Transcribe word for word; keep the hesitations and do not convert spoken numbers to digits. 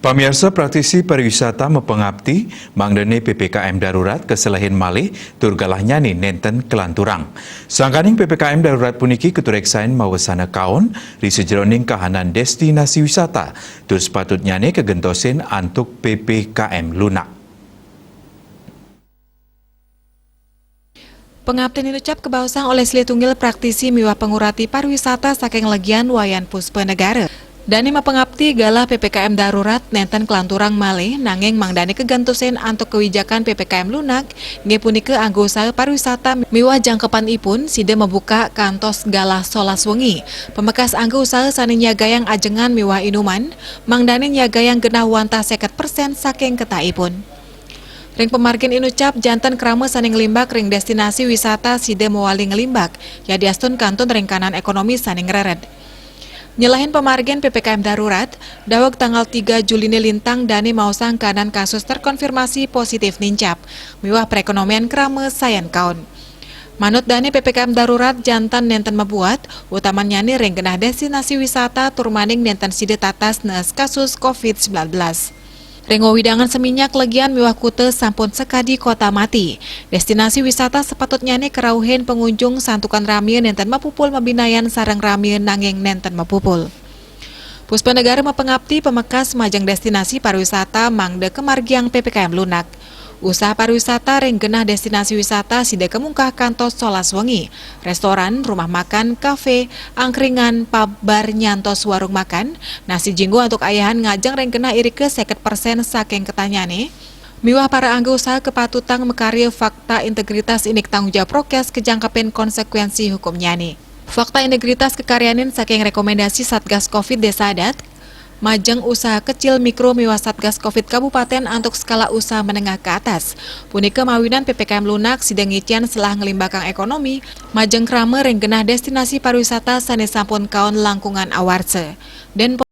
Pamiarsa, praktisi pariwisata mapangapti mangdane P P K M darurat kaselehin malih tur galahnyané nénten kalanturang. Sangkaning P P K M darurat puniki katureksain mawasana kaon ri sajeroning kahanan destinasi wisata, tur sapatutnyané kagentosin antuk P P K M lunak. Pangaptin inucap kabaosang olih silih tunggil praktisi miwah pangurati pariwisata saking Legian Wayan Puspanegara. Dané mapangapti galah P P K M darurat nénten kalanturang malih, nanging mangdané kagentosin antuk kawijakan P P K M lunak, inggih punika anggé usaha pariwisata miwah jangkepanipun sida mabuka kantos galah solas wengi. Pamekas anggé usaha sané nyagayang ajengan miwah inuman, mangdané nyagayang genah wantah seket persen saking ketahipun. Ring pamargin inucap, janten krama sané nglimbak ring destinasi wisata sida mawali nglimbak, yadiastun kantun ring kahanan ékonomi sané ngrered. Nyelehin pamargin P P K M darurat, daweg tanggal tiga Juliné lintang dané maosang kahanan kasus terkonfirmasi positif nincap, miwah perékonomian krama sayan kaon. Manut dané P P K M darurat janten nénten mabuat, utamannyané ring genah destinasi wisata tur maning nénten sida tatas nees kasus covid sembilan belas. Ring wewidangan Seminyak, Legian miwah Kuta sampun sakadi kota mati. Destinasi wisata sapatutnyané karauhin pangunjung santukan ramia nénten mapupul mabinayan sareng ramia nanging nénten mapupul. Puspanegara mapangapti pamekas majeng destinasi pariwisata mangda kamargiang P P K M lunak. Usaha pariwisata ring genah destinasi wisata sida kamungkah kantos solas wengi. Restoran, rumah makan, kafe, angkringan, pub, bar, nyantos warung makan, nasi jinggo antuk ayahan ngajeng ring genah irika seket persen saking ketahnnyané. Miwah para anggé usaha kapatutang makarya fakta integritas indik tanggung jawab prokes kajangkepin konsekuensi hukumnyané. Fakta integritas kakaryanin saking rekomendasi Satgas covid Désa Adat, majeng usaha kecil mikro miwah Satgas covid kabupatén antuk skala usaha menengah ke atas. Punika mawinan P P K M lunak sida ngicén selah nglimbakang ékonomi, majeng krama ring genah destinasi pariwisata sané sampun kaon langkungan awarsa. Dénpol